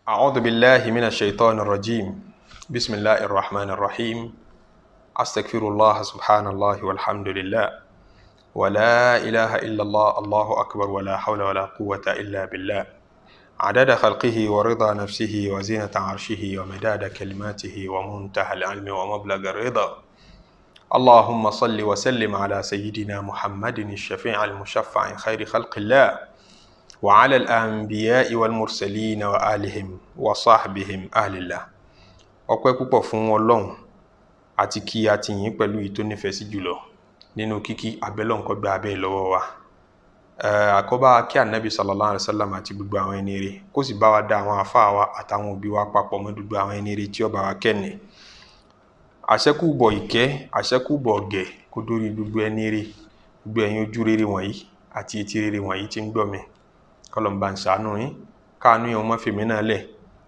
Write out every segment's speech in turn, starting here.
أعوذ بالله من الشيطان الرجيم. بسم الله الرحمن الرحيم. أستغفر الله، سبحان الله والحمد لله ولا إله إلا الله، الله أكبر، ولا حول ولا قوة إلا بالله، عدد خلقه ورضا نفسه وزينة عرشه ومداد كلماته ومنتهى العلم ومبلغ الرضا. اللهم صل وسلم على سيدنا محمد الشفيع المشفع خير خلق الله وعلى الأنبياء والمرسلين وآلهم وصحبهم أهل الله. Ọpẹ́ púpọ̀ fún Ọlọ́run àti kí a ti yìn pẹ̀lú èyí tó nífẹ̀ẹ́ sí jùlọ nínú kíkí abẹ́lọ́n kó gba abẹ́ lọ́wọ́ wa. Àkọ́bá kí Ànábì sallallahu alaihi wasallam àti gbogbo àwọn ẹni rere, kó sì bá wa dá àwọn àfáà wa àtàwọn òbí wa papọ̀ mọ́ gbogbo àwọn ẹni rere tí ó bá wa kẹ́ni. Àṣẹ́kùbọ̀ ìkẹ́, àṣẹ́kùbọ̀ ọ̀gẹ̀ kó dórí gbogbo ẹni rere, gbogbo ẹ̀yin ojú rere wọ̀nyí àti etí rere wọ̀nyí tí ń gbọ́ mi. Kọ́lọ́n bá ń ṣàánú yín, káàánú yẹn ó má fèmí náà lẹ̀,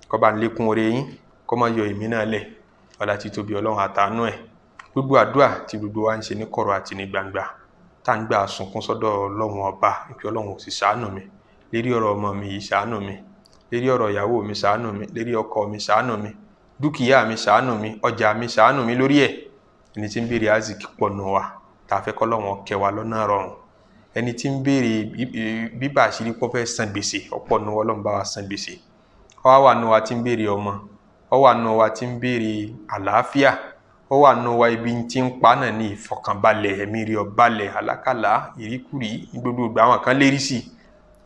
kó bá ń lékún oore yín, kó má yọ èmi náà lẹ̀. Ọlá tí tóbi Ọlọ́run àtàánú ẹ̀. Gbogbo àdúrà tí gbogbo wa ń ṣe ní kọ̀rọ̀ àti ní gbangba, tá ń gbà sunkún sọ́dọ̀ Ọlọ́run ọba, pé Ọlọ́run ò sì ṣàánú mi lérí ọ̀rọ̀ ọmọ mi yìí, ṣàánú mi lérí ọ̀rọ̀ ìyàwó mi, ṣàánú mi lérí ọkọ mi, ṣàánú mi, dúkìá mi, ṣàánú mi, ọjà mi, ṣàánú mi lórí ẹ̀. Ẹni tí ń béèrè azikí pọ̀ nù wa, tá a fẹ́ kọ́ Ọlọ́run kẹ́ wa lọ́nà rọrùn. Ẹni tí ń béèrè bíbà àṣírí pọ́ fẹ́ san gbèsè ọ̀pọ̀ nù wa, Ọlọ́run bá wa san gbèsè. Ó wà nù wa tí ń béèrè ọmọ, ó wà nù wa tí ń béèrè àlàáfíà, ó wà nù wa ibi tí ń pa náà ní ìfọ̀kànbalẹ̀, ẹ̀mí rí ọbalẹ̀, àlákàlà, ìríkùrí ní gbogbo ìgbà àwọn kan lérí sí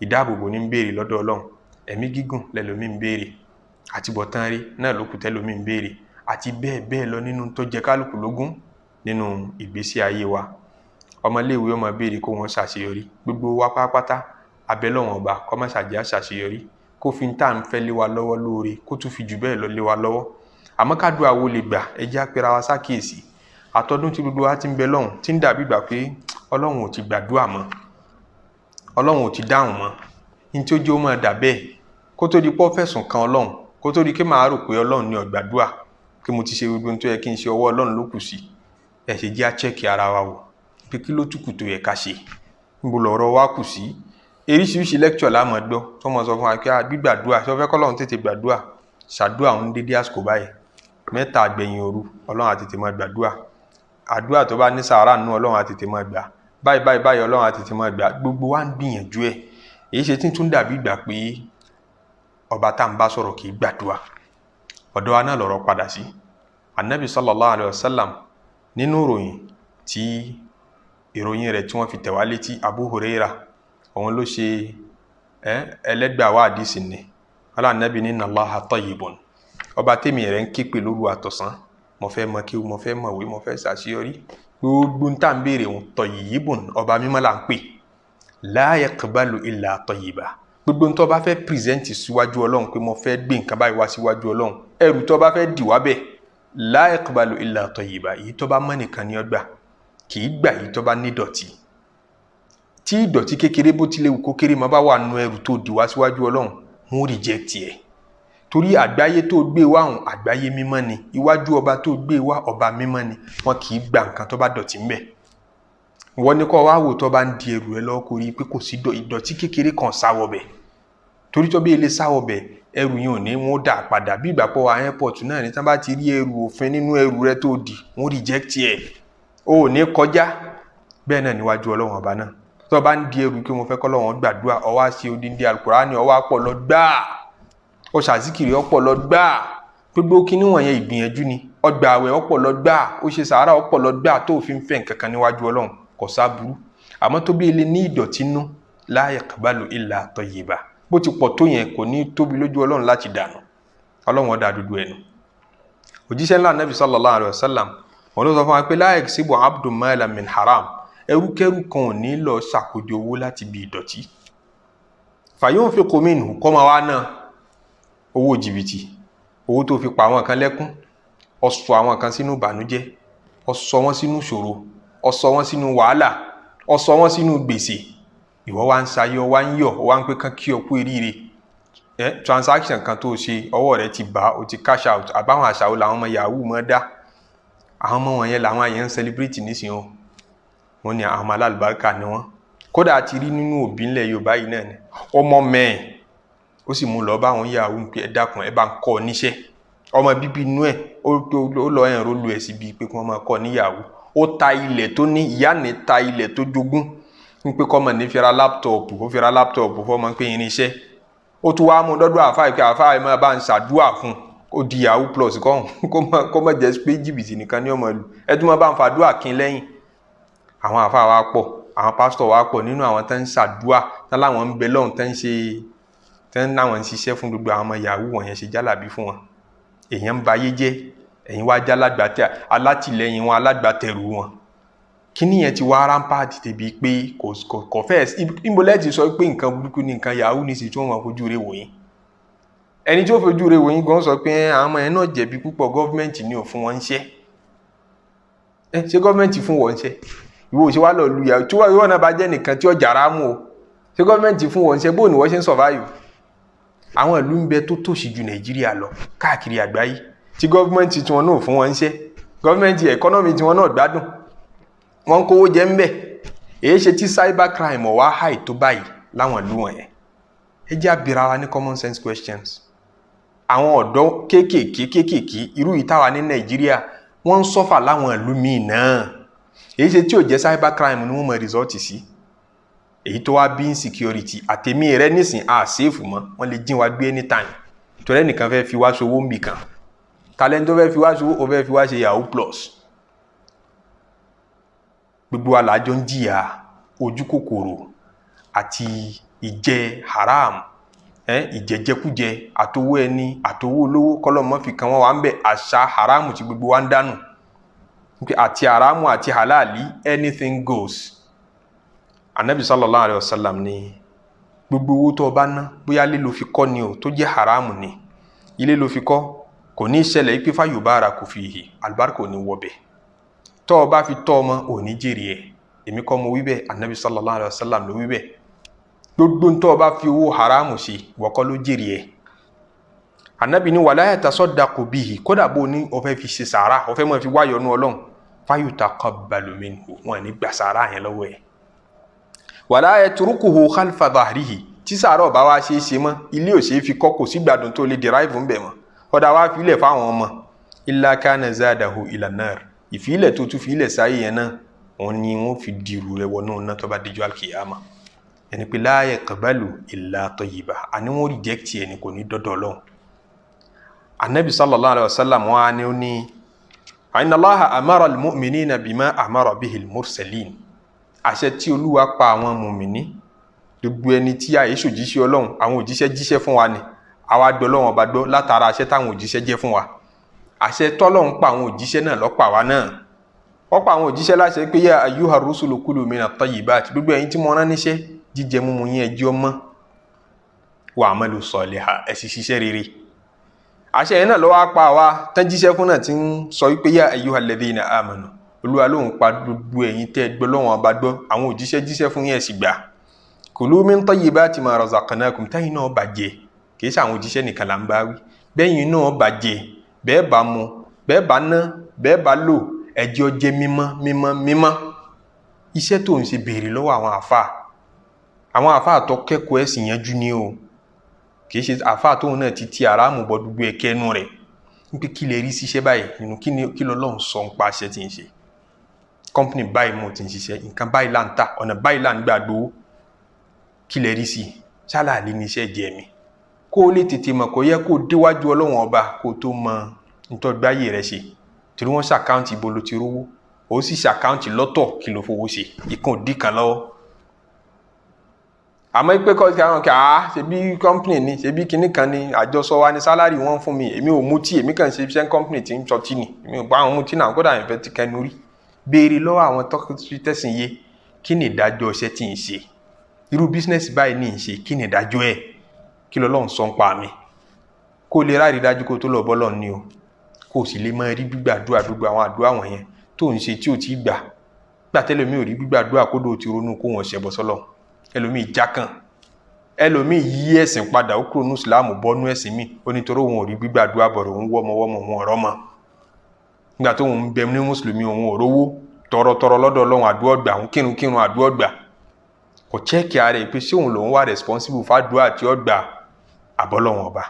ìdáàbòbò ní ń béèrè lọ́dọ̀ Ọlọ́run. Ẹ̀mí gígùn lẹ́lòmí ń béèrè, àtibọ̀tán rí náà ló kù tẹ́lòmí ń béèrè, àti bẹ́ẹ̀ bẹ́ẹ̀ lọ nínú tó jẹ kálukú lógún nínú ìgbésí ayé wa. Ọmọléèwé ọmọ béèrè kó wọn ṣàṣeyọrí. Gbogbo wa pátápátá abẹ́lọ́wọ̀n ọba kó má ṣàjẹ́ àṣàṣeyọrí, kó fi ń tà ń fẹ́ lé wa lọ́wọ́ lóore, kó tún fi jù bẹ́ẹ̀ lọ lé wa lọ́wọ́. Àmọ́ kádùá wo lè gbà, ẹ jẹ́ á pera wa sákìyèsí. Àtọdún tí gbogbo wa ti ń bẹ lọ́hùn, tí ń dàbí ìgbà pé Ọlọ́run ò ti gbàdúrà mọ́, Ọlọ́run ò ti dáhùn mọ́. Ní tí ó jẹ́ ó máa dà bẹ́ẹ̀, kó tó di pé ó fẹ̀sùn kan Ọlọ́run, kó tó di pé màá rò pé Ọlọ́run ni ó gbàdúrà, pé mo ti ṣe gbogbo ohun tó yẹ kí n ṣe, ọwọ́ Ọlọ́run ló kù sí. Ẹ ṣe jẹ́ á chẹ́ẹ̀kì ara wa wò pé kí ló tún kù tó yẹ ká ṣe, níbo lọ̀rọ̀ wa kù sí. Oríṣiríṣi lecture la máa gbọ́ tó máa sọ fún wa pé gbígbàdúrà, ṣé o fẹ́ kọ́ Ọlọ́run tètè gbàdúrà? Ṣàdúrà òun dédé àsìkò báyìí, mẹ́ta àgbẹ̀yìn òru, Ọlọ́run á tètè máa gbàdúrà. Àdúrà tó bá ní sàárà nínú, Ọlọ́run á tètè máa gbà. Báyìí báyìí báyìí, Ọlọ́run á tètè máa gbà. Gbogbo wa ń gbìyànjú ẹ̀. Èyí ṣe tí ń tún dàbí ìgbà pé ọba tá ń bá sọ̀rọ̀ kì í gbàdúrà. Ọ̀dọ̀ wa náà lọ̀rọ̀ padà sí. Ànábì sallallahu alaihi wasallam nínú ìròyìn tí ìròyìn rẹ̀ tí wọ́n fi tẹ̀ wá létí, Abu Huraira, òun ló ṣe ẹlẹ́gbàá wa àdìsí ni. Ọlá Ànábì ní inna Allaha tayyibun. Ọba tèmi rẹ̀ ń ké pè lóru àtọ̀sán. Mo fẹ́ mọ kí, mo fẹ́ mọ̀wé, mo fẹ́ ṣàṣeyọrí. Gbogbo ń tà ń béèrè òun tayyibun, ọba mímọ́ là ń pè. La yaqbalu illa tayyiba. Gbogbo ń tó bá fẹ́ present síwájú Ọlọ́run pé mo fẹ́ gbé nǹkan báyìí wá síwájú Ọlọ́run, ẹrù tó bá fẹ́ dì wá bẹ́ẹ̀, la yaqbalu illa tayyiba. Èyí tó bá mọ́ nìkan ni ó gbà, kì í gbà èyí tó bá ní ìdọ̀tí. Tí ìdọ̀tí kékeré bó tilẹ̀ wù kó kéré máa bá wà nù ẹrù tó dì wá síwájú Ọlọ́run, wọ́n reject ẹ̀. Torí àgbáyé tó gbé wá hùn, àgbáyé mímọ́ ni. Iwájú ọba tó gbé wá, ọba mímọ́ ni. Wọn kì í gba nǹkan tó bá dọ̀tí ń bẹ̀. Wọ́n ní kó wá wò tó bá ń di ẹrù rẹ lọ́wọ́, kó rí i pé kò sí ìdọ̀tí kékeré kan sáwọ̀ bẹ̀. Torí tó bí ilé sáwọ̀ bẹ̀, ẹrù yẹn ò ní wọ́n dà padà. Bí ìgbà pọ̀ wá airport náà ní tí wọ́n bá ti rí ẹrù òfin nínú ẹrù rẹ tó dì, wọ́n reject ẹ̀. O ò ní kọjá. Bẹ́ẹ̀ náà níwájú Ọlọ́run ọba náà. Tó bá ń di ẹrù kí mo fẹ́ kọ́ Ọlọ́run gbàdúrà, ó wá ṣe odindi Al-Qur'ani, ó wá pọ̀ lọ gbáà. Ó ṣàzíkìrì ọ̀pọ̀ lọ gbáà. Gbogbo kíní wọ̀nyẹn ìgbìyànjú ni. Ó gba àwẹ̀ ọ̀pọ̀ lọ gbáà. Ó ṣe sàárà ọ̀pọ̀ lọ gbáà tó fi ń fẹ́ nǹkan kan níwájú Ọlọ́run, kò sáburú. Àmọ́ tó bí ilé ní ìdọ̀tí nú, la yaqbalu illa tayyiba. Bó ti pọ̀ tó yẹn kò ní tóbi lójú Ọlọ́run láti dànù. Ọlọ́run ó dá dúdú ẹnu. Òjíṣẹ́ ńlá Ànábì sallallahu alaihi wasallam, òun ló sọ fún wa pé la yaksibu abdun malan min haram. Ẹrúkẹ́rú kan ò ní lọ ṣàkójọ owó láti ibi ìdọ̀tí. Fayunfiqu minhu, kọ́ máa wá ná owó jìbìtì, owó tó fi pa àwọn kan lẹ́kún, ó sọ àwọn kan sínú ìbànújẹ́, ó sọ wọ́n sínú ìṣòro, ó sọ wọ́n sínú wàhálà, ó sọ wọ́n sínú gbèsè. Ìwọ wá ń ṣayé, ó wá ń yọ̀, ó wá ń pé kán kí ọ kú eríire. Transaction kan tó ṣe, ọwọ́ rẹ ti bá, o ti cash out. Àbáwọn àṣà wo làwọn ọmọ yahoo mọ́ dá? Àwọn ọmọ wọ̀nyẹn làwọn àyẹ̀ ń celebrate nísìnyí o. Wọ́n ní àwọn ọmọ alálùbáríkà ni wọ́n. Kódà a ti rí nínú òbí ńlẹ̀ Yorùbá yìí náà ni ọmọ mẹ́ẹ̀. Ó sì mú lọ bá àwọn yahoo pé ẹ dákun, ẹ bá ń kọ́ níṣẹ́. Ọmọ bíbí inú ẹ̀ ó lọ ẹ̀rọ lu ẹ̀ síbi pé kí wọ́n máa kọ́ ní yahoo. Ó ta ilẹ̀ tó ní, ìyá ní ta ilẹ̀ tó jogún ń pé kọ́mọ ní fi ra láptọ̀pù. Ó fi ra láptọ̀pù fọmọ pé irinṣẹ́. Ó tún wá mú dọ́dọ̀ àfáà pé àfáà máa bá ń ṣàdúà fún un. Ó di yahoo plus kọ́hún, kó má jẹ́ pé jìbìtì nìkan ní ọmọ ìlú. Ẹ tún máa bá ń fàdúà kín lẹ́yìn. Àwọn àfáà wa pọ̀, àwọn pásítọ̀ wa pọ̀ nínú àwọn tán ń ṣàdúà, tán láwọn ń bẹ lọ́hùn, tán ń ṣe, tán láwọn ń ṣiṣẹ́ fún gbogbo àwọn ọmọ yahoo wọ̀nyẹn, ṣe jálàbí fún wọn. Èèyàn ń ba ayé jẹ́, ẹ̀yin wá jálágbàtà, alátìlẹyìn wọn, alágbàtẹrù wọn. Kíní yẹn ti wá rampart débi pé kò fẹ́ ìmọ̀lẹ́ ti sọ pé nǹkan burúkú ni nǹkan yahoo ní sí tí wọ́n máa fojú rẹ̀ wò yín. Ẹni tí ó fojú rẹ̀ wò yín gan sọ pé àwọn ọmọ yẹn náà jẹ̀bi púpọ̀, gọ́fìmẹ̀ntì ni ò fún wọn ṣẹ́. Ẹ ṣé gọ́fìmẹ̀ntì fún wọn ṣẹ́? Ìwọ òṣèwà lọ lu yahoo tí wọ́n náà bá jẹ́ nìkan tí ó jàrá mú o. Ṣé gọ́fìmẹ̀ntì fún wọn ṣẹ́? Bó ni wọ́n ṣe ń survive? Àwọn ìlú ń bẹ tó tòṣì ju Nàìjíríà lọ káàkiri àgbáyé tí gọ́fìmẹ̀ntì tiwọn náà fún wọn ṣẹ́, gọ́fìmẹ̀ntì economy tiwọn náà gbádùn, wọ́n ń kówó jẹ ń bẹ̀. Èyí ṣe tí cyber crime wá high tó báyìí láwọn ìlú wọ̀nyẹn? Ẹ jẹ́ àbíra wa ní common sense questions. Àwọn ọ̀dọ́ kéékèèké kéékèèké irú yìí táwa ní Nàìjíríà, wọ́n ń suffer láwọn ìlú míì náà. Èyí ṣe tí ò jẹ́ cyber crime ni wọ́n mọ result sí, èyí tó wá bí insecurity àtẹ̀mí rẹ nísìn à safe mọ́. Wọ́n lè jí wa gbé anytime torí ẹnìkan fẹ́ fi wá ṣòwò ń bì kan. Talent tó fẹ́ fi wá ṣòwò, ó fẹ́ fi wá ṣe yahoo plus. Gbogbo wa la jọ ń jìyà ojú kòkòrò àti ìjẹ haram, ìjẹjẹkújẹ, àtowó ẹni àtowó olówó kọlọmọ fi kan wọn wà ń bẹ. Àṣà haram tí gbogbo wa ń dànù àti haramu àti halali, anything goes. Anabi sallallahu alayhi wa sallam ní gbogbo owó tó o bá ná, bóyá ilé ló fi kọ́ ni o tó jẹ́ haramu ni, ilé ló fi kọ́, kò ní ṣẹlẹ̀ pé fayubaraku fihi, alibarika ò ní wọbẹ̀. Tó o bá fi tọ́ ọmọ, ò ní jèrè ẹ̀. Èmi kọ́ mo wí bẹ́ẹ̀, anabi sallallahu alayhi wa sallam ló wí bẹ́ẹ̀. Gbogbo tó o bá fi owó haramu ṣe, wọ́n kọ́ ló jèrè ẹ̀. Anabi ní wala yatasaddaqu bihi, kódà bó ní o fẹ́ fi ṣe sàárà, o fẹ́ mọ̀ fi wáyọ̀ nú Ọlọ́run, fayutaqabbalu minhu, wọn ní gbà sàárà yẹn lọ́wọ́ ẹ̀. Wala yatrukuhu khalfa dhahrihi, tí sàárà ọba wa ṣe é ṣe mọ́, ilé ò ṣe é fi kọ́, kò sí gbádùn tó lè derive ń bẹ̀ mọ́, ọ̀dà wa fi ilẹ̀ fáwọn ọmọ, illa kana zadahu ila nar, ìfilẹ̀ tó tún fi ilẹ̀ sáyé yẹn náà, òun ni wọ́n fi dìrù rẹ̀ wọnú iná tó bá dijọ́ alkiyama. Ẹni pé la yaqbalu illa tayyiba, àní wọ́n reject ẹni, kò ní dọ́dọ̀ Ọlọ́run. Anabi sallallahu alayhi wa sallam wa ni ó ní inna Allaha amara al-mu'minina bima amara bihi al-mursalin. Àṣẹ tí Olúwa pa àwọn mùmíní, gbogbo ẹni tí àyè ṣòjíṣẹ́ Ọlọ́run, àwọn òjíṣẹ́ jíṣẹ́ fún wa ni, àwa gbọ́ Ọlọ́run ọba gbọ́ látara àṣẹ táwọn òjíṣẹ́ jẹ́ fún wa. Àṣẹ tọ́lọ́run pa àwọn òjíṣẹ́ náà lọ́pàá wa náà. Wọ́n pa àwọn òjíṣẹ́ láṣẹ pé ya ayyuha rusulu kulu mina tayyibati, gbogbo ẹ̀yin tí mo rán níṣẹ́, jíjẹ múmu yín ẹjọ́ mọ́, wa amalu saliha, ẹ sì ṣiṣẹ́ rere. Àṣẹ yẹn náà ló wá pa àwa tán jíṣẹ́ fún náà tí ń sọ wípé ya ayyuhal ladhina amanu, Olúwa lóun pa gbogbo ẹ̀yin tẹ́ ẹ gbọ́ lọ́wọ́n ọba gbọ́, àwọn òjíṣẹ́ jíṣẹ́ fún yín, ẹ sì gbà, kulu min tayyibati ma razaqnakum, tẹ́yìn náà bàjẹ́. Kì í ṣe àwọn òjíṣẹ́ nìkan là ń bá wí, bẹ́yìn náà bàjẹ́, bẹ́ẹ̀ bá mu, bẹ́ẹ̀ bá ná, bẹ́ẹ̀ bá lò, ẹjọ́ jẹ́ mímọ́ mímọ́ mímọ́. Iṣẹ́ tó ń ṣe, béèrè lọ́wọ́ àwọn àfáà, àwọn àfáà tó kẹ́kọ̀ọ́ ẹ̀sìn yanjú ni o, kì í ṣe àfáà tóun náà ti ti àràmù bọ gbogbo ẹ̀kẹ́nu rẹ̀ wípé kí lè rí ṣiṣẹ́ báyìí nínú kí ni, kí lọ́lọ́run sọ ń pa iṣẹ́ tí ń ṣe. Company báyìí mo ti ń ṣiṣẹ́, nǹkan báyìí là ń tà, ọ̀nà báyìí là ń gbà gbowó, kí lè rí sí i? Ṣáláàlì ní iṣẹ́ jẹ mi. Kó o lè tètè mọ̀, kó yẹ kó o déwájú Ọlọ́run ọba kó o tó mọ ntọ́gbáyé rẹ ṣe, torí wọ́n ṣàkáǹtì ibo ló ti rówó, ó sì ṣàkáǹtì lọ́tọ̀ kí ló fowó ṣe. Ìkan òdì kan lọ́wọ́. Àmọ́ pé kọ́ àwọn kí a ṣebí company ni, ṣebí kinní kan ni, àjọsọ wa ni, salary wọ́n fún mi, èmi ò mutí, èmi kàn ṣe iṣẹ́ company tí ń sọtí ni, èmi ò bá àwọn mutí náà, kódà ìfẹ́ ti kẹnu rí. Béèrè lọ́wọ́ àwọn tẹ́sìn yé, kí ni ìdájọ́ iṣẹ́ tí ń ṣe? Irú business báyìí ní í ṣe, kí ni ìdájọ́ ẹ̀? Kí lọ́lọ́run sọ ń pa mi? Kó o lè rárí dájú kó o tó lọ bọ́ lọ́run ni o, kó o sì lè máa rí gbígbàdúrà. Gbogbo àwọn àdúrà wọ̀nyẹn tó ń ṣe tí ò tí gbà gbà tẹ́lẹ̀mí ò rí gbígbàdúrà, kó dò ti ronú kó wọn ṣẹbọ sọ́lọ̀. Ẹlòmíì jákàn, ẹlòmíì yí ẹ̀sìn padà, ó kúrò ní ìsìlámù bọ́nú ẹ̀sìn mi, ó nítorí òun ò rí gbígbàdúrà bọ̀rọ̀, òun wọ́mọ wọ́mọ, òun ọ̀rọ̀ mọ́. Nígbà tó òun bẹ ní mùsùlùmí, òun ò rówó tọrọtọrọ lọ́dọ̀ Ọlọ́run, àdúrà gbà, òun kírun kírun, àdúrà gbà. Kò check ara ẹ̀ pé ṣé òun lòun wà responsible fàdúrà tí ó gbà. Àbọ́lọ́wọ̀n ọba.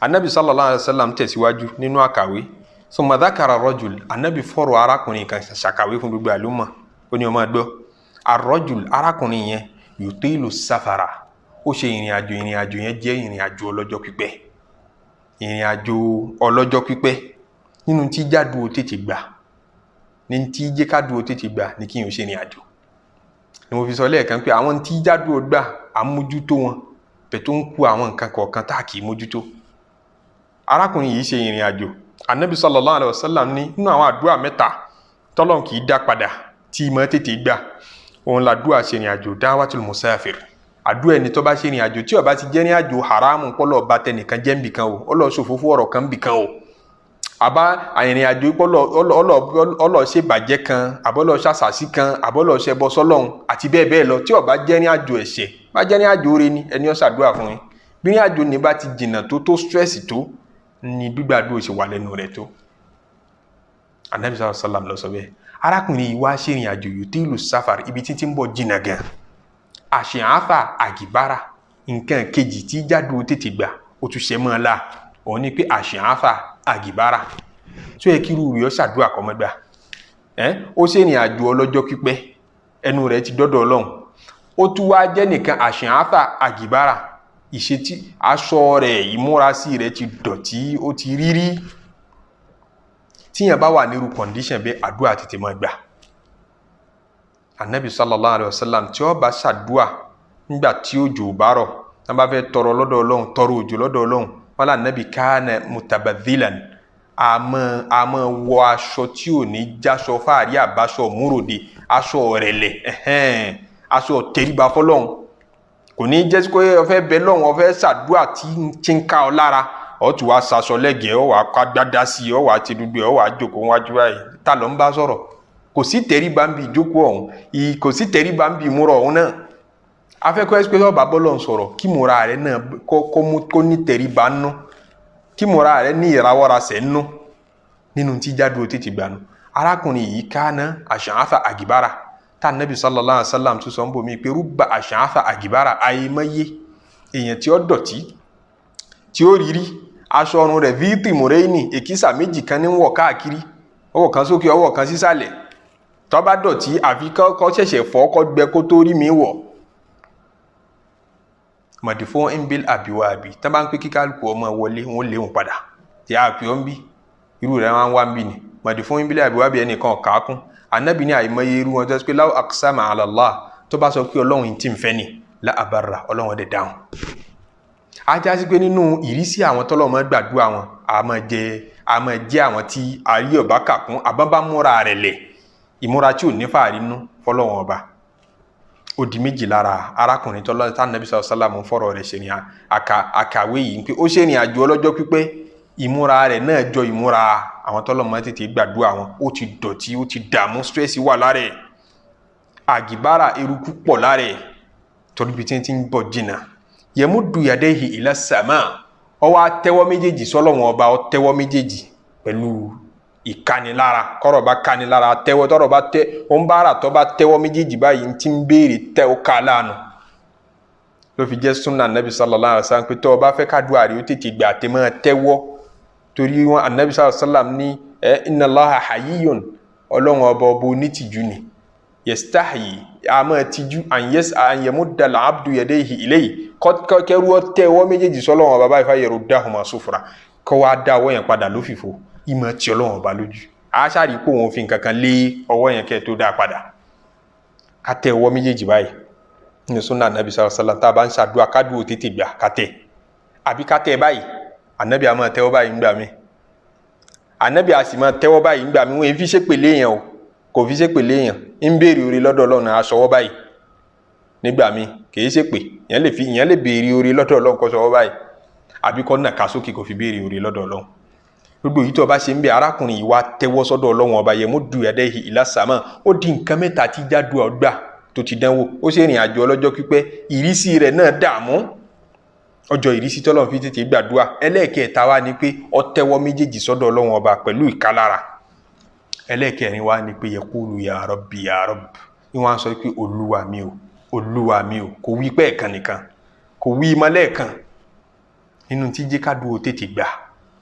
Anabi sallallahu alayhi wa sallam tẹ̀síwájú nínú àkàwé. Summa dhakara rajul, anabi fọ̀rọ̀ arákùnrin kan ṣàkàwé fún gbogbo àlùmọ̀. Ó ní ọmọ gbọ́, arrajul, arákùnrin yẹn, yutilu safara, ó ṣe ìrìn àjò. Ìrìn àjò yẹn jẹ́ ìrìn àjò ọlọ́jọ́ pípẹ́, ìrìn àjò ọlọ́jọ́ pípẹ́. Nínú tí jádùú ó tètè gbà, ní tí jẹ́kádùú ó tètè gbà ní kí n ò ṣe ìrìn àjò. Ni mo fi sọ lẹ́ẹ̀kan pé àwọn tí jádùú ó gbà à ń mójútó wọn, bẹ̀ tó ń kú àwọn nǹkan kọ̀ọ̀kan tá a kì í mójútó. Arákùnrin yìí ṣe ìrìn àjò. Anabi sallallahu alayhi wa sallam ní nínú àwọn àdúrà mẹ́ta tọ́lọ́n kì í dá padà tí ìmọ̀ tètè gbà, òun làdúrà ṣe ìrìn àjò, dáwàtul musafir, àdúrà ẹni tó bá ṣe ìrìn àjò tí ó bá ti jẹ́ ní àjò haramu, pọ́lọ̀ bá tẹnìkan jẹ́ nbìkan o, ọlọ́ ṣòfófó ọ̀rọ̀ kan nbìkan o, àbá ìrìn àjò ọlọ́ ṣe bàjẹ́ kan, àbọ̀lọ́ ṣàṣàṣì kan, àbọ̀lọ́ ṣẹbọ sọ́lọ́hun àti bẹ́ẹ̀ bẹ́ẹ̀ lọ. Tí ó bá jẹ́ ní àjò ẹ̀ṣẹ̀, bá jẹ́ ní àjò oore ni, ẹni ó ṣàdúrà fún yín. Bí ní àjò ní bá ti jìnnà tó tó stress tó, ni gbígbàdúrà ṣe wà lẹ́nu rẹ̀ tó. Anabi sallallahu alayhi wa sallam ló sọ bẹ́ẹ̀. Arákùnrin yìí wá ṣe ìrìn àjò, yutilu safar, ibi títí ń bọ̀ jìnnà gan. Àṣìáfà àgìbára, nǹkan kejì tí jádùú tètè gbà, ó tún ṣe mọ́ ọ la, òun ni pé àṣìáfà àgìbára. Tó yẹ kí irú rẹ̀ ó ṣàdúrà kọ́ mọ́ gbà. Ó ṣe ìrìn àjò ọlọ́jọ́ pípẹ́, ẹnu rẹ̀ ti dọ́dọ̀ Ọlọ́run, ó tún wá jẹ́ nìkan àṣìáfà àgìbára, ìṣetí aṣọ rẹ̀, ìmúrasí rẹ̀ ti dọ̀tí, ó ti rírí. Tíyẹn bá wà nírú condition bẹ́ẹ̀, àdúrà tètè máa gbà. Anabi sallallahu alayhi wa sallam tí ó bá ṣàdúà nígbà tí òjò bá rọ̀, tí wọ́n bá fẹ́ tọrọ lọ́dọ̀ Ọlọ́run, tọrọ òjò lọ́dọ̀ Ọlọ́run, wọn là nàbì kana mutabadhilan, àmọ́ wọ aṣọ tí ò ní jáṣọ fáàrí, àbáṣọ múròde, aṣọ rẹ̀lẹ̀, aṣọ tẹríba fọlọ́run. Kò ní jẹ́ pé ó fẹ́ bẹ lọ́hùn, ó fẹ́ ṣàdúà tí ń ká ọ lára, ó tún wá ṣaṣọ lẹ́gẹ̀ẹ́, ó wàá kó agbádá sí i, ó wàá ti dúdú, ó wàá jókòó wájú báyìí. Ta ló ń bá sọ̀rọ̀? Kò sí tẹríba ń bi ìjókòó ọ̀hún, kò sí tẹríba ń bi ìmúra ọ̀hún náà. Afẹ́kọ́ ẹ́ pé ọba bọ́lọ̀ ń sọ̀rọ̀, kí ìmúra rẹ̀ náà kó ní tẹríba nú, kí ìmúra rẹ̀ ní ìrawọ́rasẹ̀ nú. Nínú tí jádùú tètè gbà nù. Arákùnrin yìí kánà àṣàáfà àgìbára, tá nàbì sallallahu alaihi wasallam tún sọ ń bò mí pé rúbà àṣàáfà àgìbára, àìmọye èèyàn tí ó dọ̀tí, tí ó rírí, aṣọ ọrùn rẹ̀ víìtì mùrẹ́ẹ̀nì, èkísà méjì kan ní wọ̀ káàkiri, ọwọ́ kan sókè, ọwọ́ kan sísàlẹ̀. Tó bá dọ̀tí, àfi kó ṣẹ̀ṣẹ̀ fọ́, kó gbẹ, kó tó rí mi wọ̀. Mọ̀dìfọ́ ń bí àbíwá àbí tá bá ń pé kíkálukú ọmọ wọlé, wọn lé wọn padà tí a pè ọ́ ń bí irú rẹ̀ wọn wá ń bí ni. Mọ̀dìfọ́ ń bí àbíwá àbí ẹnìkan kàákún. Ànábì ní àìmọye irú wọn tó ṣe pé law aqsama ala Allah, tó bá sọ pé Ọlọ́run tí ń fẹ́ ni la abarra, Ọlọ́run dẹ̀ dáhùn. A já sí pé nínú ìrísí àwọn tọ́lọ́mọ gbàdúrà wọn, a máa jẹ́ àwọn tí ayé ọba kà kún, àbábá múra rẹ̀ lẹ̀, ìmúra tí ò ní fàárí nú fọlọ́wọn ọba. Ó di méjì lára arákùnrin tọ́lọ́ tá nàbí sàlọ́ sálàmù fọ̀rọ̀ rẹ̀ ṣe ní àkàwé yìí, pé ó ṣe ìrìn àjò ọlọ́jọ́ pípẹ́, ìmúra rẹ̀ náà jọ ìmúra àwọn tọ́lọ́mọ tètè gbàdúrà wọn. Ó ti dọ̀tí, ó ti dààmú, stress wà lára ẹ̀, àgìbára, eruku pọ̀ lára ẹ̀, torí bí tí ń bọ̀ jìnnà. Yẹmúdu yadayhi ila sama, ó wá tẹ́wọ́ méjèèjì sọ́lọ́wọ́n ọba, ó tẹ́wọ́ méjèèjì pẹ̀lú ìkanilára. Kọ́rọ̀ bá kanilára, tẹ́wọ́, tọ́rọ̀ bá tẹ́ ó ń bára, tọ́ bá tẹ́wọ́ méjèèjì báyìí, ti ń béèrè, tẹ́ ó ká láàánú. Ló fi jẹ́ sunna anabi sallallahu alaihi wasallam pé tọ́ ọ bá fẹ́ kádùá rẹ̀ ó tètè gbà, tẹ́ máa tẹ́wọ́, torí wọn anabi sallallahu alaihi wasallam ní ẹ inna Allaha hayyun, Ọlọ́run ọba ọba onítìjú ni, yastahyi, a máa tijú, an yes an yamudda al-abdu yadayhi ilayhi, kẹrù ọ tẹ́wọ́ méjèèjì sọ́lọ́run ọba báyìí, fayaruddahuma sufra, kọ́ wa dá ọwọ́ yẹn padà lófìfo, ìmọ̀ tí Ọlọ́run ọba lójú. A ṣáàrí pé òun fi nǹkan kan lé ọwọ́ yẹn kẹ́ tó dá padà. Ká tẹ ọwọ́ méjèèjì báyìí ní sunna anabi sallallahu alaihi wasallam. Tá a bá ń ṣàdúrà kádùn tètè gbà, ká tẹ, àbí ká tẹ báyìí. Anabi a máa tẹ́wọ́ báyìí ńgbà mí, anabi a sì máa tẹ́wọ́ báyìí ńgbà mí. Wọ́n fi ṣépè léèyàn o, kò fi ṣépè léèyàn, ń béèrè oore lọ́dọ̀ Ọlọ́run, aṣọwọ́ báyìí nígbà mí, kì í ṣépè. Ìyẹn lè fi, ìyẹn lè béèrè oore lọ́dọ̀ Ọlọ́run, kó ṣọwọ́ báyìí, àbí kó nàka sókè kó fi béèrè oore lọ́dọ̀ Ọlọ́run. Gbogbo yìí tó o bá ṣe ń bẹ, arákùnrin yìí wá tẹ́wọ́ sọ́dọ̀ Ọlọ́run ọba, yẹmúdu yadayhi ila sama. Ó di nǹkan mẹ́ta tí jádùá ọgbà tó ti dánwò. Ó ṣe ìrìn àjò ọlọ́jọ́ pípẹ́, ìrísí rẹ̀ náà dààmú, ọjọ́ ìrísí tọ́lọ́run fi tètè gbàdúrà. Ẹlẹ́ẹ̀kẹta wá ni pé ó tẹ́wọ́ méjèèjì sọ́dọ̀ Ọlọ́run ọba pẹ̀lú ìkálára. Ẹlẹ́ẹ̀kẹrin wá ni pé yaqulu ya Rabbi ya Rabbi, ní wọ́n á sọ pé Olúwa mi o, Olúwa mi o. Kò wí pé ẹ̀kan nìkan, kò wí mọ́ lẹ́ẹ̀kan. Nínú tí jẹ́ kádùá tètè gbà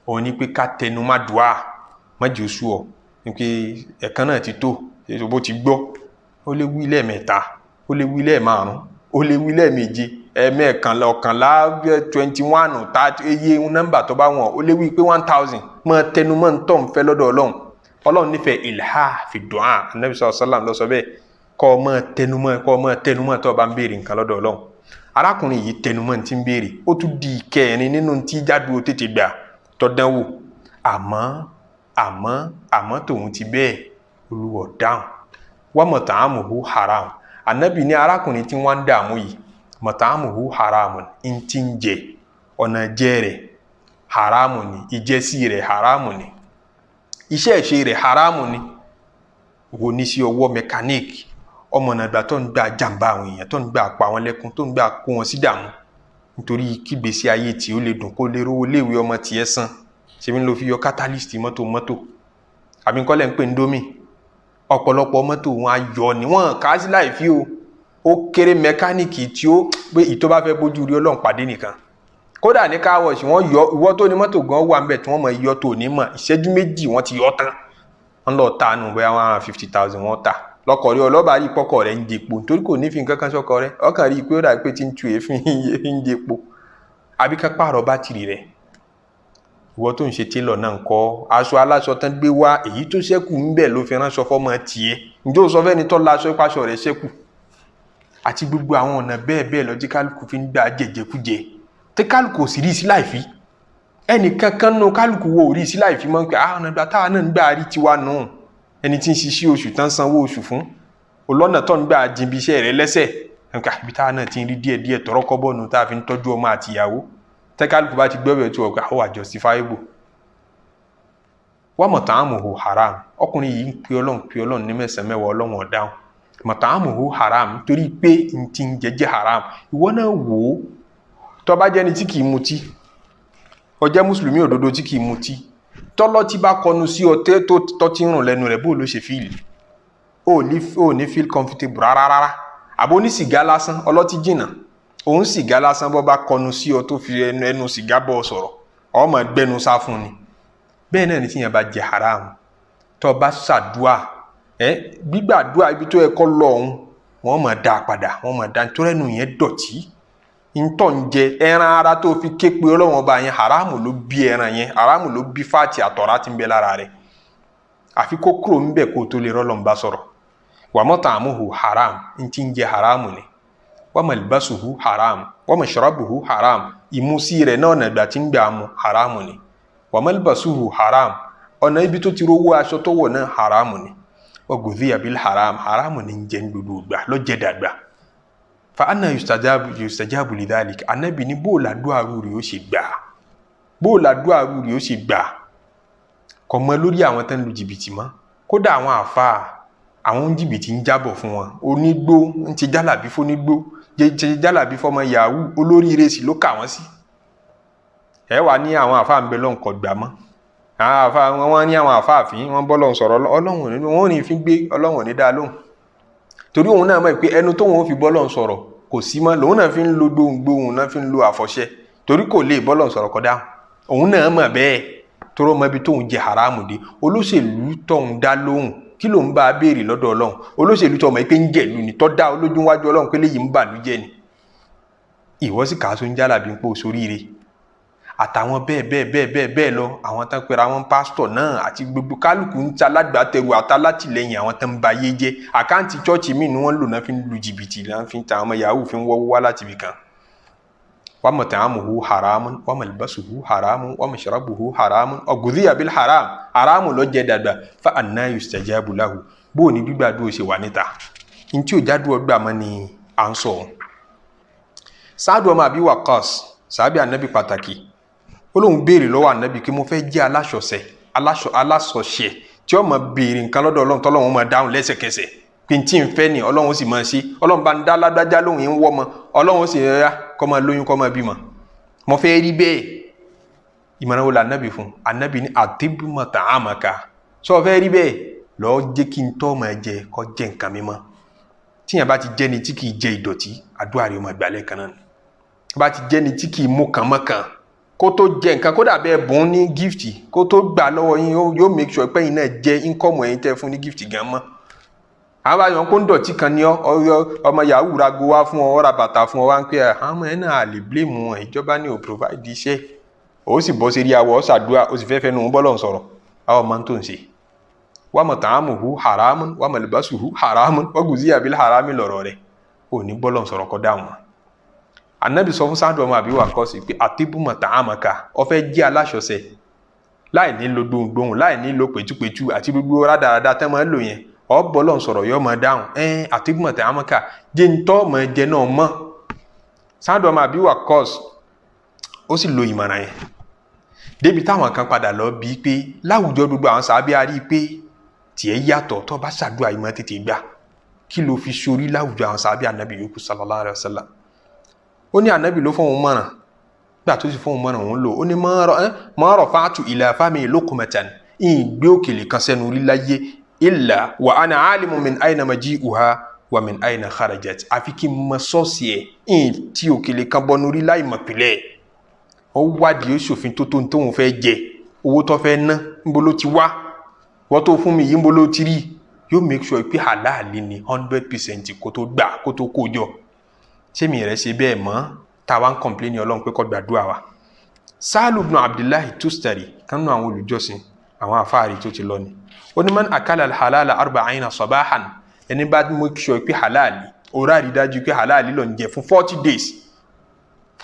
òun ni pé ká tẹnu má dùá, má jẹ́ oṣù ọ̀ ní pé ẹ̀kan náà ti tó, bó ti gbọ́. Ó lè wí lẹ́ẹ̀mẹ́ta, ó lè wí lẹ́ẹ̀márùn, ó lè wí lẹ́ẹ̀méje, ẹ̀ẹ̀mẹ́kànlá, ọ̀kànlá, 21, 30, iye nọ́mbà tó bá wọ̀n, ó lè wí pé 1000. Máa tẹnu mọ́ ń tọ́ ń fẹ́ lọ́dọ̀ Ọlọ́run. Ọlọ́run nífẹ̀ẹ́ ìlhà fi dùá. Anabi sallallahu alaihi wasallam ló sọ bẹ́ẹ̀, kọ́ ọ máa tẹnumọ́, kọ́ ọ máa tẹnumọ́ tó o bá ń béèrè nǹkan lọ́dọ̀ Ọlọ́run. Arákùnrin yìí tẹnumọ́ ti ń béèrè, ó tún di ìkẹrin nínú tí jádùú tètè gbà tọ́dánwò. Àmọ́ tòun ti bẹ́ẹ̀, Olúwa dáhùn. Wa mat'amuhu haram. Anabi ní arákùnrin tí wọ́n ń dààmú yìí, mat'amuhu haram, ń ti ń jẹ, ọ̀nà jẹ rẹ̀ haramu ni, ìjẹsí rẹ̀ haramu ni, iṣẹ́ ìṣe rẹ̀ haramu ni. Wo ní sí ọwọ́ mẹkáníìkì, ọmọ nàgbà tó ń gbà jàǹbá àwọn èèyàn, tó ń gbà pa wọn lẹ́kún, tó ń gbà kó wọn sí dààmú nítorí kígbésí ayé tí ó lè dùn, kó lè rówó léèwé ọmọ tiẹ̀ san. Ṣèmi ló fi yọ catalyst mọ́tò àbí nǹkan lẹ́ ń pè ní dómì. Ọ̀pọ̀lọpọ̀ mọ́tò wọn á yọ ni wọ́n kà á sí láì fi o. Ó kéré mẹkáníìkì tí ó pé ìtọ́ bá fẹ́ bójú rí Ọlọ́run pàdé nìkan. Kódà ní car wash wọ́n yọ, ìwọ tó ní mọ́tò gan wà ńbẹ̀ tí wọ́n mọ̀ yọ tó ní mọ̀, ìṣẹ́jú méjì wọ́n ti yọ tán. Wọ́n lọ ta nù bóyá 150,000 wọ́n ta. Lọkọ̀ rí ọlọ́ba rí pọ́kọ̀ rẹ̀ ń jẹpo nítorí kò ní fi nǹkan kan sọ́kọ rẹ̀, ọkàn rí i pé ó dàbí pé tí ń tu èéfín ń jẹpo. Àbí ká pààrọ̀ bátìrì rẹ̀. Ìwọ tó ń ṣe télọ̀ náà ń kọ́ aṣọ aláṣọ tán gbé wá, èyí tó ṣẹ́kù ń bẹ̀ ló fi ránṣọ fọ́mọ tiẹ̀. Ǹjẹ́ o sọ fẹ́ni tó laṣọ ìpàṣọ rẹ̀ ṣẹ́kù? Àti gbogbo àwọn ọ̀nà bẹ́ẹ̀ bẹ́ẹ̀ lọ tí kálukú fi ń gbà jẹjẹkújẹ, tí kálukú ò sì rí sí láìfí. Ẹnì kankan nù kálukú wo ò rí sí láìfí mọ́ pé ọ̀nà ìgbà táwa náà ń gbà rí tiwa nù. Ẹni tí ń ṣiṣẹ́ oṣù tán sanwó oṣù fún, olọ́nà tó ń gbà jìnbí iṣẹ́ rẹ̀ lẹ́sẹ̀, ibi táwa náà ti ń rí díẹ̀ díẹ̀ tọrọ kọ́bọ̀ nù tá a fi ń tọ́jú ọmọ àti ìyàwó. Tẹ́ kálukú bá ti gbọ́ bẹ̀ tó ọ̀gá, ó wà justifiable. Wa mat'amuhu haram. Ọkùnrin yìí ń pe Ọlọ́run, pe Ọlọ́run ní mẹ́sàn-án mẹ́wàá, Ọlọ́run ò dáhùn. Mat'amuhu haram torí pé n ti ń jẹjẹ haram. Ìwọ náà wò ó, tó bá jẹ́ni tí kì í mutí, ó jẹ́ mùsùlùmí òdodo tí kì í mutí, tọ́lọ́tí bá kọnu sí ọ tó tọ́tí ń rùn lẹ́nu rẹ̀, bó ló ṣe feel? Ó ní feel comfortable rárá rárá. Àbó ní sìgá lásán, ọlọ́tí jìnnà, òun sìgá lásán bọ́ bá kọnu sí ọ tó fi ẹnu sìgá bọ́ sọ̀rọ̀, ọmọ gbẹnu sá fún ni. Bẹ́ẹ̀ náà ni tíyẹn bá jẹ haram, tó bá ṣàdúà, gbígbàdúà ibi tó yẹ kó lọ ọ̀hún, wọ́n máa dá a padà, wọ́n máa dá a nítorí ẹnu yẹn dọ̀tí. Ntọ́ ń jẹ ẹran ara tó fi ké pe Ọlọ́run ọba yẹn, haramu ló bí ẹran yẹn, haramu ló bí fáàtì àtọ̀rá tí ń bẹ lára rẹ̀. Àfi kó kúrò ń bẹ̀ kó tó lè rọ́lọ́run bá sọ̀rọ̀. Wa mat'amuhu haram, ntí ń jẹ haramu ni. Wa malbasuhu haram, wa mashrabuhu haram, ìmusí rẹ̀ náà nàgbà tí ń gbà mu haramu ni. Wa malbasuhu haram, ọ̀nà ibi tó ti rówó aṣọ tó wọ̀ náà haramu ni. Wa gudhiya bil haram, haramu ni ń jẹ gbogbo ìgbà lọ́jẹ̀ dàgbà. Fa anna yustajabu lidhalik. Anabi ní bó làdúrà rú rẹ̀ ó ṣe gbà, bó làdúrà rú rẹ̀ ó ṣe gbà. Kò mọ lórí àwọn tó ń lu jìbìtì mọ́. Kódà àwọn àfáà, àwọn jìbìtì ń jábọ̀ fún wọn. Onígbó ń ti jálàbí fónígbó, jẹ jálàbí fọmọ yahoo, olóríire sì ló kà wọ́n sí. Ẹ wà ní àwọn àfáà ń bẹ lọ́n kọ gbà mọ́. Àwọn àfáà wọn ní àwọn àfáà fín, wọ́n bọ́ lọ́n sọ̀rọ̀ Ọlọ́run ní wọ́n ní fi gbé Ọlọ́run ní dá lóhùn. Torí òun náà mọ̀ pé ẹnu tóun ó fi bọ́ lọ́n sọ̀rọ̀ kò sí mọ́, lòun náà fi ń lo gbohùngbohùn, náà fi ń lo àfọ̀ṣẹ, torí kò lè bọ́ lọ́n sọ̀rọ̀ kọ́dá. Òun náà mọ̀ bẹ́ẹ̀, torí ọmọ ibi tóun jẹ haramu dé. Olóṣèlú tóun dá lóhùn, kí ló ń bá a béèrè lọ́dọ̀ Ọlọ́run? Olóṣèlú tó mọ̀ pé ń jẹ̀lú ni, tó dá olójú wájú Ọlọ́run pé léyìí ń bàlújẹ́ ni. Ìwọ sì kà á sún jálàbí ń pò sóríire. Àtàwọn bẹ́ẹ̀ bẹ́ẹ̀ bẹ́ẹ̀ bẹ́ẹ̀ bẹ́ẹ̀ lọ, àwọn tán pera wọn pásítọ̀ náà àti gbogbo kálukú ń ta alágbàtẹrù àtàlátìlẹ́yìn àwọn tán ń ba ayé jẹ́. Àkáǹtì chọ́ọ̀chì míì ni wọ́n lò náà fi ń lu jìbìtì, náà fi ń ta àwọn ọmọ yahoo fi ń wọ́wọ́ wá láti ibì kan. Wa mat'amuhu haramun, wa malbasuhu haramun, wa mashrabuhu haramun, wa ghudhiya bil haram, haramu ló jẹ dàgbà. Fa anna yustajabu lahu. Bó ní gbígbàdúrà ṣe wà níta. Ntí ò jádùn ọgbà mọ́ ni à ń sọ. Sáàdù ọmọ Abi Waqqas, sàábì ànábì pàtàkì, ó lóun béèrè lọ́wọ́ ànábì kí mo fẹ́ jẹ́ aláṣọṣẹ tí ó máa béèrè nǹkan lọ́dọ̀ Ọlọ́run tọ́lọ́run máa dáhùn lẹ́sẹ̀kẹsẹ̀, pé tí ń fẹ́ ni Ọlọ́run sì máa ṣe. Ọlọ́run bá ń dá lágbájá lóhùn ń wọ́ ọmọ, Ọlọ́run sì rẹ́rá kó máa lóyún kó máa bímọ. Mo fẹ́ rí bẹ́ẹ̀. Ìmọ̀ràn wo la ànábì fún? Ànábì ní atib mat'amaka. Sọ fẹ́ rí bẹ́ẹ̀, lọ́ọ́ jẹ́ kí n tọ́ máa jẹ kó jẹ́ nǹkan mímọ́. Tíyẹn bá ti jẹ́ ni tí kì í jẹ ìdọ̀tí, àdúrà rẹ̀ ó máa gbà lẹ́ẹ̀kan náà. Bá ti jẹ́ ni tí kì í mú kàn mọ́kàn, Kó tó jẹ nǹkan, kódà bẹ́ẹ̀ bùn ní gift, kó tó gbà lọ́wọ́ yín, yóò make sure pé yín náà jẹ income ẹ̀yin tẹ́ fún ní gift gan mọ́. Àwọn bá yàn kó ń dọ̀tí kan ní ọ, ọmọ yahoo ra go wá fún ọ, ra bàtà fún ọ, wá ń pè àwọn ọmọ ẹ̀ náà lè blame wọn, ìjọba ní ò provide iṣẹ́. Ó sì bọ́ sí rí awọ, ó ṣàdúrà, ó sì fẹ́ fẹ́ nu bọ́lọ̀ ń sọ̀rọ̀. Àwọn ọmọ tó ń ṣe wa mat'amuhu haramun wa malbasuhu haramun wa guziya bil harami lọ̀rọ̀ rẹ̀, ò ní bọ́lọ̀ ń sọ̀rọ̀ kọ́ dáhùn. Anabi sọ fún Sáàdù ọmọ Àbí Wàkọ́sì pé àtibú mat'amaka, ó fẹ́ jẹ́ aláṣọṣe láì ní lo gbohùngbohùn, láì ní lo pẹ̀tùpẹ̀tù àti gbogbo rádaràda tẹ́ máa ń lò yẹn, ọ bọ́lọ̀ ń sọ̀rọ̀ yọ máa dáhùn. Àtibú mat'amaka, jẹ́ ń tọ́ máa jẹ náà mọ́. Sáàdù ọmọ Àbí Wàkọ́sì ó sì lo ìmọ̀ràn yẹn débi táwọn kan padà lọ bíi pé láwùjọ gbogbo àwọn sàábí a rí i pé tiẹ̀ yàtọ̀, tó bá ṣàdúrà ìmọ̀ tètè gbà, kí ló fi sórí láwùjọ àwọn sàábí ànábì yòókù sallallahu alaihi wasallam? Ó ní ànábì ló fóun mọ̀ràn, gbà tó sì fóun mọ̀ràn òun lò ó ní ma rafa'tu ila fami luqmatan, ìgbé òkèlè kan sẹ́nu rí láyé, illa wa ana alimun min aina maji'uha wa min aina kharajat, àfi kí n mọ sọ́ọ̀sì ẹ̀, tí òkèlè kan bọnu rí láì mọ̀ pìlẹ̀. Ó wádìí, ó ṣòfin tó tó tóun fẹ́ jẹ, owó tó fẹ́ ná, níbo ló ti wá, wọ́n tó fún mi yìí, níbo ló ti rí. Yóò make sure pé halali ni 100% kó tó gbà, kó tó kó jọ. Sẹ́mi rẹ̀ ṣe bẹ́ẹ̀ mọ́ tá a wá ń complain Ọlọ́run pé kó gbàdúrà wa? Sáàlù ibn Abdullahi Tustari, kánú àwọn olùjọ́sìn àwọn afáàrí tó ti lọ ni, ó ní man akala halala arba'ina sabahan, ẹni bá make sure pé halali, ó rárí dájú pé halali ló ń jẹ fún 40 days,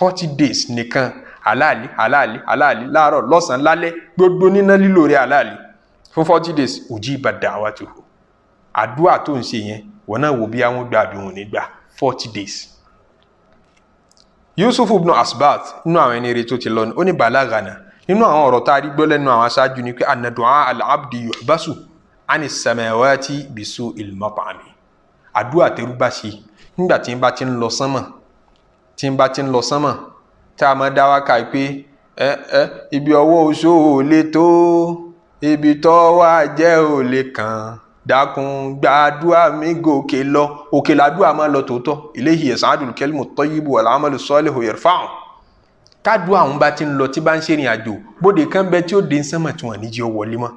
40 days nìkan, halali halali halali, láàárọ̀, lọ́sàn-án, lálẹ́, gbogbo níná lílò rẹ̀ halali fún 40 days, ujiba da'watuhu, àdúrà tó ń ṣe yẹn, wọn náà wò bí àwọn gbà bí wọn ò ní gbà. 40 days. Yusuf ibn Asbat, nínú àwọn ẹni rẹ̀ tó ti lọ ni, ó ní balagana, nínú àwọn ọ̀rọ̀ tá a rí gbọ́ lẹ́nu àwọn aṣáájú ni pé anna du'a al-abdi yuhbasu ani samawati bisu'il mat'ami, àdúrà tẹrú bá ṣe nígbà tí n bá ti ń lọ sánmọ̀, tí n bá ti ń lọ sánmọ̀, tá a máa dá wákà pé ẹ ẹ ibi ọwọ́ oṣó ò lè tó, ibi tó wà jẹ́ ò lè kàn, dákun gbàdúrà mi gòkè lọ. Òkè làdúrà máa lọ tòótọ́. Ilayhi yas'adul kalimu tayyibu wal amalu salihu yarfa'u. Kádùá àwọn bá ti ń lọ, tí bá ń ṣèrìn àjò, bóde kan bẹ tí ó dé sánmà tí wọn níjẹ́ wọlé mọ́,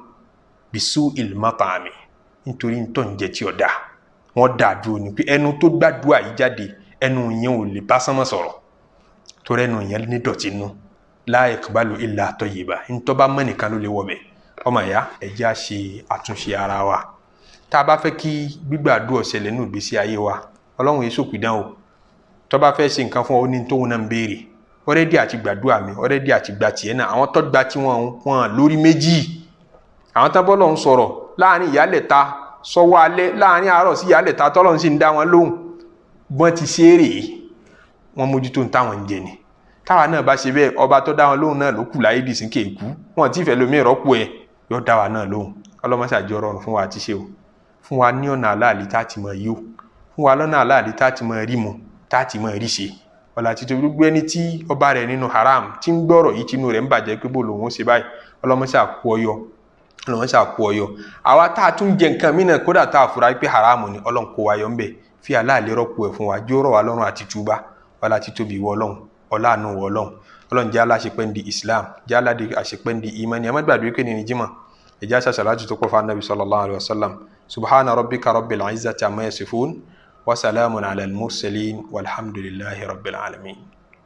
bisu'il mat'ami, nítorí ń tọ́ ń jẹ tí ó dáa. Wọ́n dà dúró ni pé ẹnu tó gbàdúrà yìí jáde, ẹnu yẹn ò lè bá sánmà sọ̀rọ̀, torí ẹnu yẹn ní dọ̀tí nú. La yaqbalu illa tayyiba, ntọ́ bá mọ́ nìkan ló lè wọ̀ bẹ̀. Ọmọ ìyá, ẹ jẹ́ á ṣe àtúnṣe ara wa. Tá a bá fẹ́ kí gbígbàdúrà ṣẹlẹ̀ nínú ìgbésí ayé wa, Ọlọ́run yìí sòpìdán o. Tó bá fẹ́ ṣe nǹkan fún ọ, ó ní tóun náà ń béèrè. Already àti gbàdúrà mi, already àti gba tiẹ̀ náà. Àwọn tó gba tí wọ́n lórí méjì, àwọn tó bọ́lọ̀ ń sọ̀rọ̀ láàrin ìyálẹ̀ta sọ́wọ́ alẹ́, láàrin àárọ̀ sí ìyálẹ̀ta, tọ́lọ́run sì ń dá wọn lóhùn, bọ́n ti ṣe é rèé, wọ́n mójútó ń táwọn ń jẹ ni. Táwa náà bá ṣe bẹ́ẹ̀, ọba tó dá wọn lóhùn náà ló kù láyé dìsín kéèkú, wọn ti fẹ́ lómi ìrọ́pò ẹ̀, yóò dá wa náà lóhùn. Ọlọ́mọṣàjọ rọrùn fún wa àti ṣe o, fún wa ní ọ̀nà aláàlí tá a ti mọ̀ yó, fún wa lọ́nà aláàlí tá a ti mọ̀ rí mu, tá a ti mọ̀ rí ṣe. Ọ̀là títí gbogbo ẹni tí ọba rẹ̀ nínú haram, tí ń gbọ́rọ̀ yìí, tinú rẹ̀ ń bàjẹ́ pé bó lòun ó ṣe báyìí, ọlọ́mọṣà kú ọyọ, ọlọ́mọṣà kú ọyọ. Àwa tá a tún jẹ nǹkan mí náà, kódà tá a fura pé haram ni, Ọlọ́run kó wa yọ ńbẹ̀, fi aláàlí rọ́pò ẹ̀ fún wa, jó rọ̀ wá lọ́rùn àti túbá. Ọlá títóbi ìwọ Ọlọ́run, ọlá àánú ìwọ Ọlọ́run. Ọlọ́run jẹ́ aláṣepẹ́ ń di Islam, jẹ́ aláṣepẹ́ ń di imani. Ẹ má gbàgbé pé ní Jímọ̀, ẹ jẹ́ àṣàṣàlájú tó kọ́ fún Anabi sallallahu alayhi wa sallam. Subhana rabbika rabbil izzati amma yasifun wa salamun ala al-mursalin walhamdulillahi rabbil alamin.